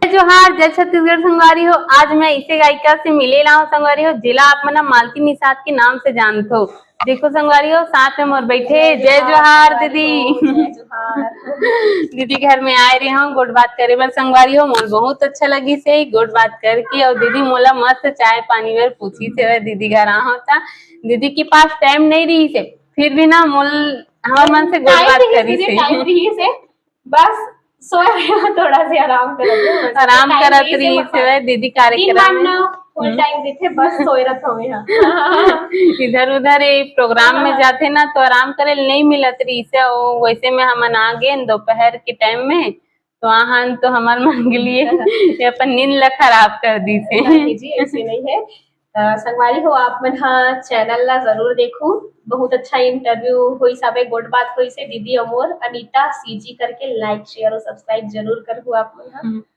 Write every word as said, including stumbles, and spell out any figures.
जोहार, जय छत्तीसगढ़ संगवारी हो। आज मैं ऐसे गायिका से मिले ला हूँ संगवारी हो, जेला आप मन ह मालती निषाद के नाम से जानथो। देखो संगवारी हो, साथ में मोर बैठे, जय जोहार दीदी। दीदी घर में आए रहे हूँ गोठ बात करे बर संगवारी हो, मोर बहुत अच्छा लगिस हे गोठ बात करके। और दीदी मोला मस्त चाय पानी बर पूछिस हे, दीदी घर आहूँ त दीदी के पास टाइम नहीं रहिस हे, फिर भी ना मोल हमर मन से गोठ बात करिस हे। बस सोए रहे हो, थोड़ा से आराम करत हो, बस आराम time करत रहिस हे। दीदी कार्यक्रम में ना फुल टाइम देथे, बस सोए रहत हवे। इधर उधर ये प्रोग्राम में जाथे ना तो आराम करे नहीं मिलत रहिस हे। वैसे में हमन आ गए दोपहर के टाइम में, तो आहन तो हमर मन के लिए ये अपन नींद ला खराब कर दिस हे। जी, ऐसे नहीं है। संगवारी हो, आप मन हा चैनल ला जरूर देखू, बहुत अच्छा इंटरव्यू होइस हवे, गोठ बात होइस हे दीदी अउ मोर अनीता सीजी करके। लाइक, शेयर और सब्सक्राइब जरूर करहू आप मन हा।